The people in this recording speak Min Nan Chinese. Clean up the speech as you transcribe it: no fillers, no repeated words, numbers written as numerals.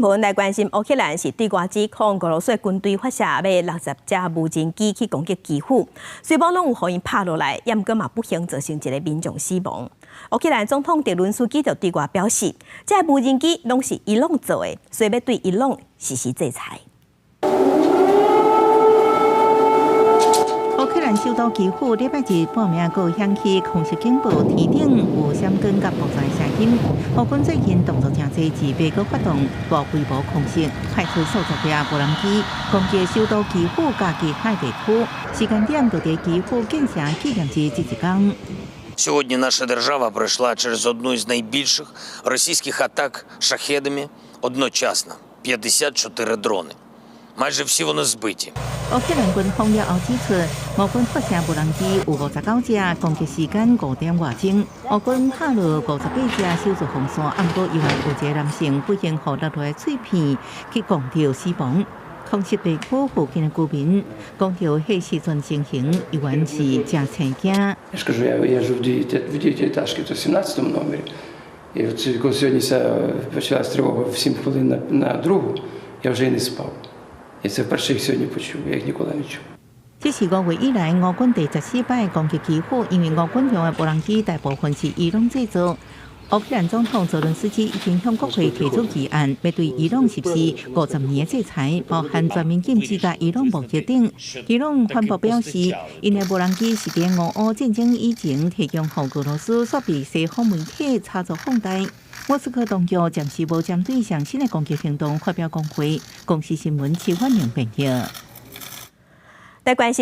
無來關心烏克蘭是對外指控俄羅斯軍隊發射欲60隻無人機去攻擊基輔，雖罔攏有予𪜶拍落來，毋過嘛不幸造成一个民眾死亡。烏克蘭總統澤倫斯基就對外表示，這个無人機攏是伊朗做的，所以欲對伊朗實施制裁。烏克蘭首都基輔禮拜日半暝閣響起空襲警報，天頂有閃光佮爆炸聲音。烏軍最近動作誠濟，自備閣發動大規模空襲，派出數十架無人機攻擊首都基輔佮其他地區。時間點就佇基輔建成紀念日這一工。 Сьогодні наша держава пройшла через одну із найбільших російських атак шахедами одночасно 54 дрони. Майже всі вони збиті. 烏克蘭軍方了後指出，俄軍發射無人機有59隻，攻擊時間5點外鐘。俄軍拍落58隻守住防線，毋過猶原有一个男性不幸予落來的碎片去摃著死亡。空襲地區附近的居民講著彼時陣情形，猶原是誠青驚。 Я ж кажу, я живу в девятиэтажке, то в 17 номері. І от коли сьогодні ця почалась тривога в 7 хвилин на другу, я вже і не спав. Я це вперше їх сьогодні почув, я їх ніколи не чув. 這是5月以來俄軍第14擺攻擊基輔，因為俄軍用的無人機大部分是伊朗製造。烏克蘭總統澤倫斯基已經向國會提出議案，欲對伊朗實施50年的制裁，包含全面禁止佮伊朗貿易等。伊朗反駁表示，𪜶的無人機是佇俄烏戰爭以前提供予俄羅斯，煞被西方媒體炒作放大。莫斯科當局暫時無針對上新的攻擊行動發表講話。公視新聞徐婉玲編譯。來關心。